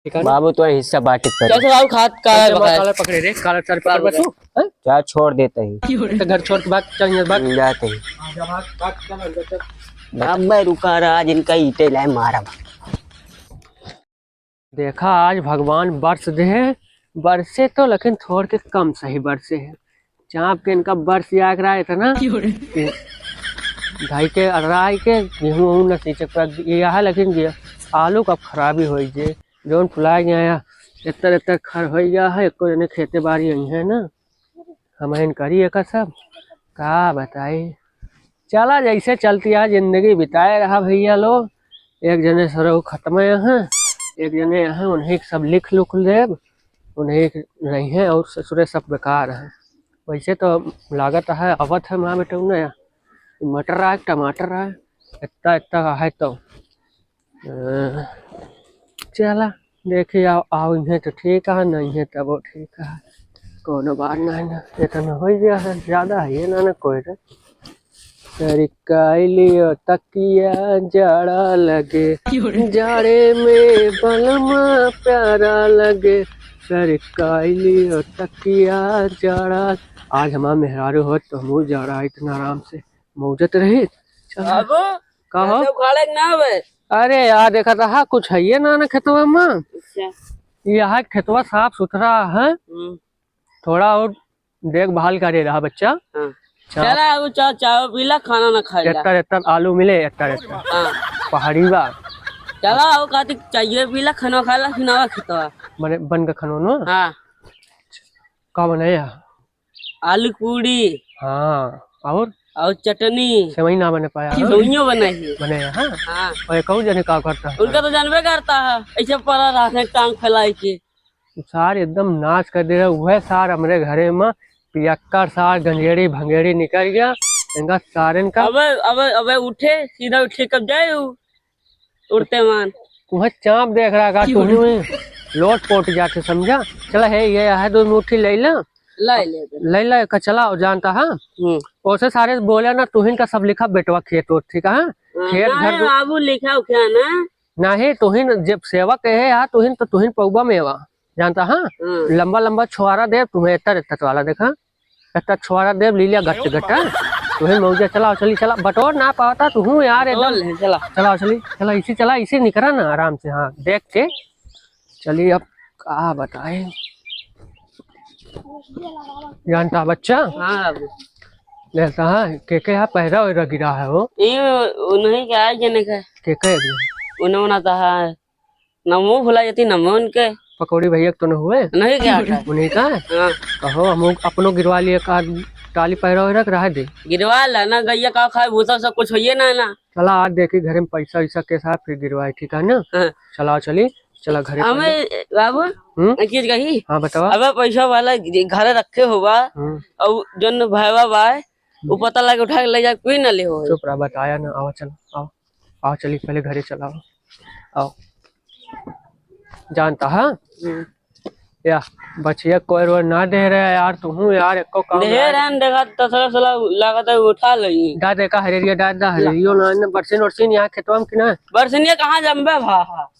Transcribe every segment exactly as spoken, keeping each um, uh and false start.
ठीक है ना? बाबू, तो हिस्सा बांट के पड़े। कैसे बाबू, खात का कैसे है बकाया? कॉलर पकड़े रे, कॉलर सर पकड़ बाबू। बसू, हैं? क्या छोड़ देते ही? तो घर छोड़ के भाग, चल, यहाँ भाग। जाते ही। आजा, भाग, भाग, चल, अंदर चल। अबे रुका रहा, आज इनका ईंटे लाए मारा। देखा, आज भगवान बरस दे है, बरसे तो लेकिन थोड़ के कम सही बरसे है। चाँप के इनका बरस जाए रहा इतना कि धाई के अड़राई के गेहूँ वहूँ न सींचे पर ये है, लेकिन ये आलू का खराबी होई जे, जौन फुला गया है, इतर इतर खर होई गया है, एको जने खेते बारी आई है ना, हम हिन करी एका सब, का बताई। चला, जैसे चलती है जिंदगी बिताए रहा भैया लोग। एक जने सरहु खत्म है, एक जने हैं, उन्हीं के सब लिख लुख लेब, उन्हीं के रही हैं और ससुरे सब बेकार हैं। वैसे तो लागत है, आवत है माँ बेटौना, मटर आए, टमाटर आए, इतना इतना है तो अ, चला, देखी, आओ, आओ, इहे तो ठीक है, नहीं है तब वो ठीक है, कोनो बात नहीं ना, इतना हो गया है, ज्यादा है ये ना, ना कोई रे। सरकाइलियो तकिया जाड़ा लगे, जाड़े में बलमा प्यारा लगे, सरकाइलियो तकिया जाड़ा। आज हमार मेहरारू होत तो हमहू जाड़ा इतना आराम से मौजत रही। चला। बाबू, का हो? कैसे उखाड़े के ना हवे? अरे यार, देखा था, हाँ, कुछ है ये ना, ना खेतवा में। अच्छा। यहाँ खेतवा साफ सुथरा है। हम्म। थोड़ा और देखभाल करे रहा बच्चा। हाँ। चला। चला, अब चाय, चाय पीला, खाना ना खाइला। एत्तर, एत्तर आलू मिले, एत्तर, एत्तर। हाँ। पहाड़ी बा। चला, वो कहती चाहिए पीला, खाना खाइला, फिर आवा खेतवा। बने, बन के खानो न? हाँ। का बनाया? आलू पूड़ी। हाँ, और? और चटनी। सेवई ना बने पाया, हाँ? सेवइयों बनाई है। बने, हाँ? हाँ। और एक और जने का करता है? उनका तो जानबे करता है, ऐसे पड़ा रहते हैं टांग फैलाई के। उ सार एकदम नाश कर दे रहे, वह सार हमरे घरे में पियक्कड़ सार गंजेड़ी भंगेड़ी निकल गया, इनका सारन का। अबे, अबे, अबे उठे, सीधा उठे कब जाए उ? उड़ते मान। तुहे चाँप देख रहा का, तुही में लोट पोट जाते समझा। चला है, ये है दो मुट्ठी ले ला। ले ले दे। ले ला, का चला, और जानता है? हम्म। ओसे सारे बोले ना, तुहिन का सब लिखा बेटवा खेत ओत, ठीक है? हाँ, खेत ना घर है दो बाबू, लिखा उखा ना। नहीं, तुहिन जब सेवक है यार, तुहिन तो तुहिन पौबा मेवा, जानता है? हम्म। लंबा लंबा छुआरा दे तुम्हें, इतना इतना वाला देखा। इतना छुआरा देव लीलिया गट गट, हाँ? तुहे मौजा चलाओ, चली चला, बटोर ना पावता तू हूँ यार, एकदम। बटोर ले, चला। चलाओ, चली, चला, इसी चला, इसी निकरा ना आराम से, हाँ, देख के। चली अब का बताए। जानता बच्चा? हाँ बाबू। लेता है, के के यहाँ पैरा वैरा गिरा है वो? ये उन्हीं के आए जने का। के के अभी? उन्होंने तो है। नमो भुला जाती, नमो उनके। पकौड़ी भैया के तो न हुए? नहीं क्या होता है? उन्हीं का? हाँ। कहो, हम अपनो गिरवा लिए का टाली पैरा वैरा के रह दे। गिरवा ला ना, गैया का खाए, भूसा सब कुछ होइए ना, ना। चला, आज देखी घरे में पैसा वैसा के साथ फिर गिरवाए, ठीक है ना? हाँ। चला, चली, चला घरे हमें, पहले। बाबू, हम्म? एक चीज कही? हाँ, बतावा। अबे पैसा वाला घरे रखे हुआ, हम्म। और जौन भैवा बा, वो हम्म। पता लगे उठा के ले जाके कोई ना ले हो। चुप रहा, बताया ना, आवा, चल, आवा। आओ, चली, पहले घरे चलाओ। आओ। जानता है? हम्म। या, बचिया कोई रोड ना दे रहे यार, तू हूँ यार, एको काम दे यार। रहन, देखा, तसला सला लागत है, उठा लई। दा, देखा, हरेरिया, दा, दा, ला। हरेरियो ना, ना, बरसिन, उरसिन यहाँ खेतवा में कि ना? बरसिनिया कहाँ जम्बे भा, हा?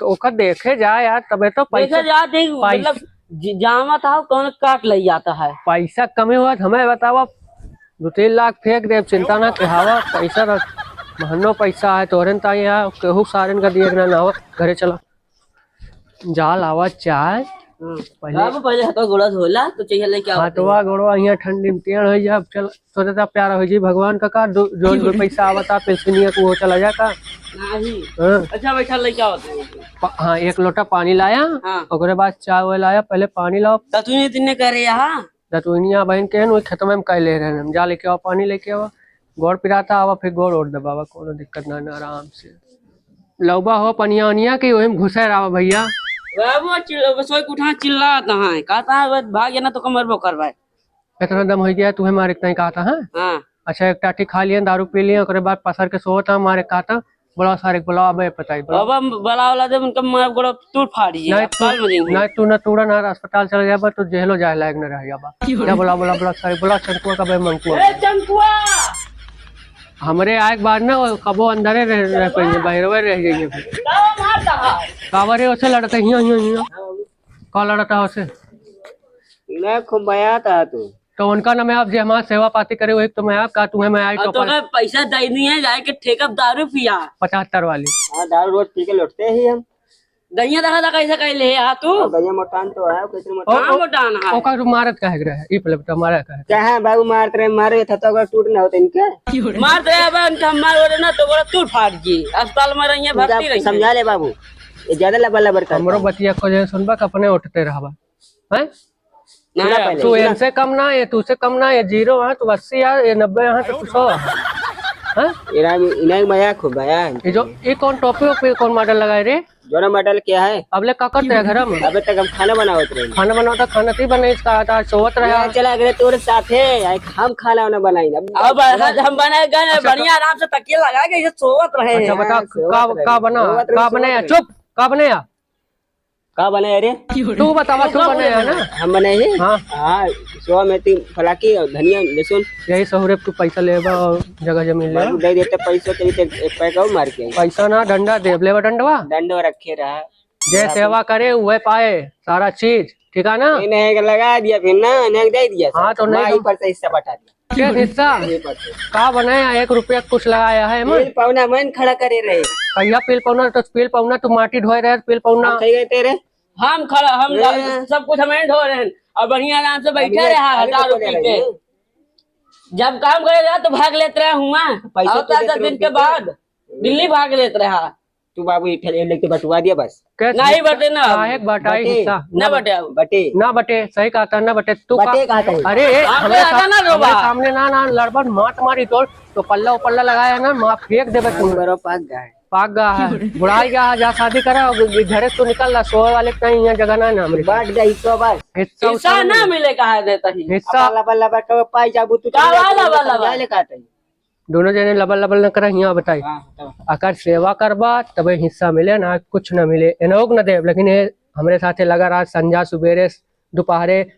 ओकर देखे जा यार, तबे तो पैसा, देखे जा, देख, पैसा मतलब, ज-, जामा था, कौन काट ले जाता है। पैसा कमी हुआ, हमें बतावा, दो तीन लाख फेंक दे, चिंता ना कहावा, पैसा ना, महनो पैसा है तोहरे न ताई, यहाँ केहू सारन का दिए ना, ना हो, घरे चला। जा लावा चाय। हम्म। पहले बाबू, पहले हाथवा गोड़ा धोला, तो चाहिए लेके आओ। हाथवा गोड़वा यहाँ ठंडी में टेढ़ हो जा, चल, सोचे था प्यारा हो जी भगवान का, का दो, जोन दो पैसा आवता, पेंशनिया को वो चला जा का। नहीं। हाँ। अच्छा, बैठा, लेके आओ। प-, हाँ, एक लोटा पानी लाया, हाँ। ओकरे बाद चाय वाय लाया, पहले पानी लाओ। ततुनी तिन्ने करे यहाँ। दतुइनिया बहन के है न, वही खेतवा में कह ले रहे हैं हम, जा लेके आओ, पानी लेके आओ, गोड़ पिराता आवा, फिर गोड़ ओढ़ दबावा, कोनो दिक्कत ना, ना, आराम से लौबा हो पनिया उनिया के, वही में घुसे रहा भैया। बाबू, चिल-, बस वही उठा चिल्लाता है, कहता है, "बस भाग जाना तो कमर बो करवाए।" इतना दम हो गया, तुम्हें मारे इतना ही कहता है? हाँ। अच्छा, एक टाटी खा लिया, दारू पी लिया, ओकरे बाद पसर के सोता, मारे कहता, बुलाओ सारे के बुलाओ, अबे पता ही, बुलाओ। अब हम बुलाओ ला दे, उनका मार गोड़ा तोड़ फाड़ी है, नहीं, अस्पताल में जाएंगे। नहीं, तू ना तोड़ा ना, अस्पताल चला जाबा, तो जेलो जाए लायक ना रह जाबा। क्यों? जा बुलाओ, बुलाओ, बुलाओ, सारे बुलाओ, चंकुआ का बे मंकुआ। ए, चंकुआ! हमरे आए के बाद ना वो कबो अंदरे रह, रह पाएंगे, बहरवे रह जाएंगे फिर। कावर है उसे लड़का हियो, हियो, हियो। का लड़ता है उसे? ना खूब बयात है तू। तो उनका ना मैं आप जे हमार सेवा पाती करे, वही तो मैं आप का तुम्हें मैं आई और तो तोहका पैसा दे दिए, जाए के ठेका दारू पिया। पचहत्तर वाली। हाँ, दारू रोज पी के लौटते ही हम। दहिया देखा था कैसे कैले है, हाँ तू? हाँ, दहिया मोटान तो है, कैसे मोटान? कहाँ मोटान है? ओकर मारत काहे के रहे? ई पहले बता, मारत काहे के? कहाँ बाबू मारत रहे, मारे था तो अगर टूट ना होते इनके। मारत रहे, अब इनके हम मार बोले ना तो बोला तू फाट जी, अस्पताल में रहिए, भर्ती रहिए। समझा ले बाबू, ये ज्यादा लबर लबर करता हमरो है। बतिया को जे सुनबा, अपने उठते रहबा। हैं? ना सुना यार, पहले, तू सुना। इनसे कम ना है, तू से कम ना है, जीरो है, तू अस्सी है, ये नब्बे है, तो तू सौ है। हैं? इना, इना मया खूब है। ये जो, ये कौन टोपी ओपी कौन मॉडल लगाए रे? जोना मॉडल क्या है? अब ले का करते हैं घर में? अबे तक हम खाना बनावत रहे। खाना बनावता, खाना ती बने इसका आता, सोवत रहा। ये चला गए तोरे साथ है, आए हम खाना वाना बनाई ना। अब आज हम बनाए गए, अच्छा, बढ़िया आराम से तकिया लगा के ये सोवत रहे। अच्छा, बता, हाँ, सोवत का, रहे। का बना, सोवत रहे, का बने सोवत यार? रहे। चुप, का बने यार? का बनाए रे? तू बतावा, तू बनाया ना? हम बनाए ही? हाँ। हाँ, सो मेथी, फलाकी और धनिया, लहसुन। यही सहुरे तू पैसा लेबा और जगह जमीन ले। बाबू दे देते पैसा, चलिए तो एक पैक और मार के आई। पैसा ना, डंडा दे, लेबा डंडवा? डंडवा रखे रहा। जे सेवा करे, वह पाए सारा चीज, ठीक है ना? नहीं, नहीं, लगा दिया फिर ना, नहीं दे दिया हाँ, सब। तो नहीं माँ तो ही पर से हिस्सा बटा दिया। के हिस्सा? ये बात है। का बनाया? एक रुपया कुछ लगाया है एमा? पील पौना मन खड़ा करे रहे। कहिया पील पौना? तो पील पौना तू माटी ढोए रहे, पील पौना। हम कही गए तेरे। हम खड़ा, हम ए। सब कुछ हमें ढो रहे हैं। और बढ़िया आराम से बैठे अभी रहा, अभी हजार तो रुपये बोले के। रहे। जब काम करे रहा तो भाग लेत रहा हुआ। पैसा और तो चार देत दस दिन रहे के थे। बाद दिल्ली भाग लेत रहा। तू बाबू एक ठे लेके बटवा दिया बस। कैसे? नहीं बटे ना। काहे के बटाई बटे। हिस्सा? ना बटे अब। बटे। ना बटे, सही कहता, ना बटे। तू का बटे कहता है। अरे, ए, आप हमरे तो सा-, आधा ना रोबा। हमरे सामने ना, ना लड़बन, मात मारी तोर, तो पल्ला उपल्ला लगाया ना, माँ फेंक देबे तू। बरो पाक गया है। पाक गया है। बुढ़ाई गया है, जा शादी करा, अब घरे से तो निकल ला, सोए वाले के कहीं यहाँ जगह ना है ना हमरे। बांट गया हिस्सा बस। हिस्सा हिस्सा उस्सा ना मिले। मिले, कहा देता ही। हिस्सा। अब लबा लबा कब पाई जाबू तू, का चल जा, वाला तू वाला समझा वाला? ले कहता है। दोनों जने लबल लबल न करा, हियाँ बताई। हाँ, बताओ। अगर सेवा करबा, तबे हिस्सा मिले, ना कुछ न मिले। एनोक न देब, लेकिन ये हमरे साथे लगा रहा, संझा, सुबेरे, दोपहरे,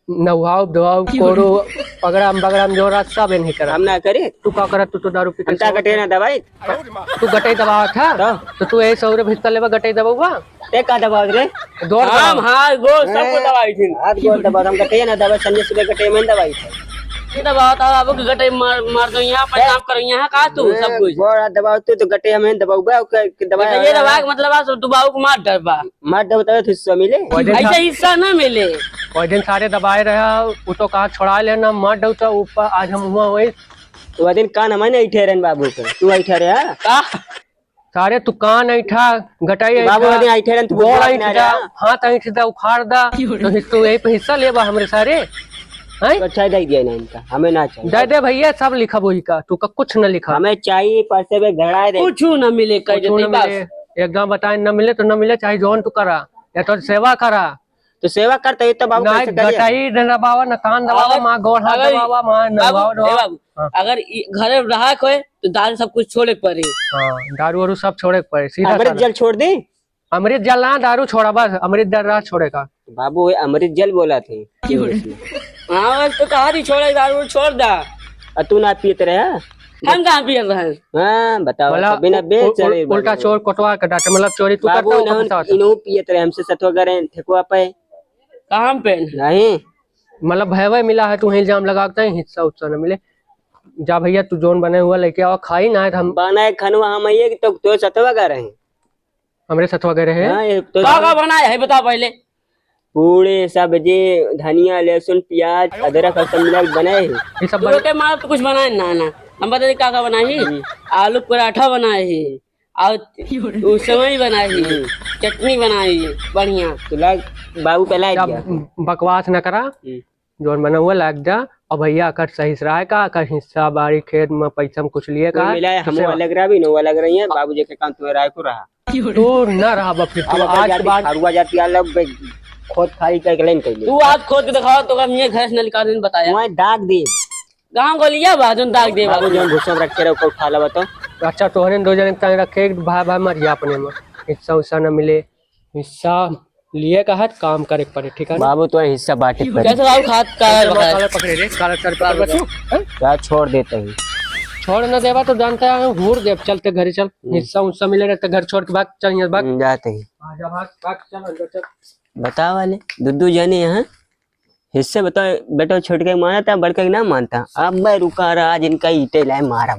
नहाओ, धोआओ, क्यों? कोड़ो, पगड़म, बगड़म, जोरा, सब एनही करा। हम ना करे। तू का करत, तू तो दारू पी के हम ता सोवत गटे है। ना दवाई। तू गटई दबावत है? तो? तो तू यही सौरभ हिस्सा लेबा, गटई दबावा? ते का दबावत रे? गोड़ हम, दबावत। हाँ, गोड़, सब कुछ ए, दबाई थी। हाथ गोड़ दबावत, हम गटई ना दबावत, संझा सुबह गटई में दबाई थी। ये दबावत है, बाबू के गटई मार, मार दो यहाँ, ए, पैसा करो यहाँ, का तू, ए, सब कुछ। गोड़ हाथ दबावत तू तो गटई हमें दबाउबा, ओके, के दबाया ये है। दबाए के मतलब है, तू बाबू को मार डरबा। मार डरबा तबे तो हिस्सा मिले। वही दिन ऐसे था। हिस्सा ना मिले। वही दिन सारे दबाए रहा, वो तो कहा छोड़ा लेना, मार डरता ऊपर, आज हम हुआ वही। वही दिन कान हमारे नहीं ठहरन बाबू के, तू आई ठहरे, हाँ? का? सारे तू कान ऐठा, गटाई बाबू, ऐठा, अरे ऐठे रहन, तू गोड़ बुझात ना ऐठा, रहा। हाथ ऐठा, उखाड़ दा, तो हिस-, तू यही पे हिस्सा लेबा हमरे सारे? हैं? तो अच्छा दे दिया ना इनका, हमें ना चाहिए। दे दे भैया, सब लिखा वही का, तू का कुछ न लिखा। हमें चाहिए, पैसे में घड़ा दे। कुछ न मिले, कह कुछ देते न बस। मिले, एक गाँव बताए न मिले तो न मिले, चाहे जौन तू करा, या तो सेवा करा, तो सेवा करते ही तो बाबू ना कैसे करिए? गटाई न दबावा, न कान दबावा, अगर, माँ गोड़ हाथ अगर दबावा, माँ बाबू, नवावा ए दबावा। बाबू, हाँ। अगर ई घरे रहा कोई, तो दारू सब कुछ छोड़े के पड़ी। हाँ, दारू वारू सब छोड़े के पड़ी, सीधा अमृत साधा। जल छोड़ दे। अमृत जल ना, दारू छोड़ा बस, अमृत जल रहा छोड़े का। बाबू, ये अमृत जल बोला थे। हाँ, बस तो कहा थी छोड़े, दारू छोड़ दा। आ तू ना पियत रहे? हम कहाँ पियत रहे? हाँ, बताओ, बोला, तो बिना उ-, बेच उ-, चले उल्टा बाबू। चोर कोटवा के डांटे, मतलब चोरी तू बाबू, करता हो, ना, हम बताओ तो। इनहू पियत रहे, हमसे सतवा करे, ठेकुआ पे। काम पे? नहीं। मतलब भयवे मिला है, तू इल्जाम लगा के हिस्सा उस्सा न मिले। जा भैया, तू जोन बने हुआ लेके आवा, खाई ना है तो हम बना है खनवा हम ये तो, तो सतवा करे हैं। हमरे सतवा करे हैं। हाँ, ये तो का, का बनाए है, बता पहले। पूड़े, सब्जी, धनिया, लहसुन, प्याज, अदरक और सब मिला के बनाए हैं। ये सब तू बन- लोग के मार तो कुछ बनाए ना, ना। हम बता दे का, का बनाए ही। हम्म। आलू पराठा बनाए ही। और उ सेवई बनाई, हम्म। चटनी बनाई, बढ़िया। तो लाग, बाबू पे लाग जब गया। बकवास न करा, हम्म। जौन बना हुआ लाग जा। और भैया, अकर सही से रहा है का, अकर हिस्सा बाड़ी खेत में पैसा में कुछ लिए का? कोई मिला है, हम सेवा। अलग रहा भी, न वो अलग रही है, बाबू जी के काम तुम्हें राय को रहा। तू न रहा बा फिर, तू अब आज के जाति, बाद फरुआ जाति अलग बे-, खोद खाई के लाइन कैले। तू आज खोद के दिखाओ, तो हम ये घर से निकाल के बताया। वहीं दाग दे। गाँव गलिया बा, जोन दाग दे बाबू, बाबू। जोन भूसा में रखे रहो, कोई खा लेबा तो। अच्छा, तोहरे दो जने के ताई रखे, एक भाई, भाई मर गया अपने में। हिस्सा उस्सा न मिले, हिस्सा लिए का हाथ काम करे के पड़े, ठीक है ना? बाबू, तो हिस्सा बांटे के पड़े। कैसे बाबू, खात का है, काला पकड़े रे, काला सर पकड़ बाबू बच्चू। का छोड़ देते हैं। छोड़ न देबा तो जानता है, हूर देब, चलते घरे चल। हम्म। हिस्सा उस्सा मिले रहते, घर छोड़ के भाग, चल यहाँ भाग। हम्म, जाते ही। आजा भाग, भाग, चल अंदर चल। बतावा ले, दुद्दू जाने यहाँ हिस्से बताओ, बेटो छोटके के मानता, बड़के के ना मानता। अब मैं रुका रहा, आज इनका ईंटे लाए मारा।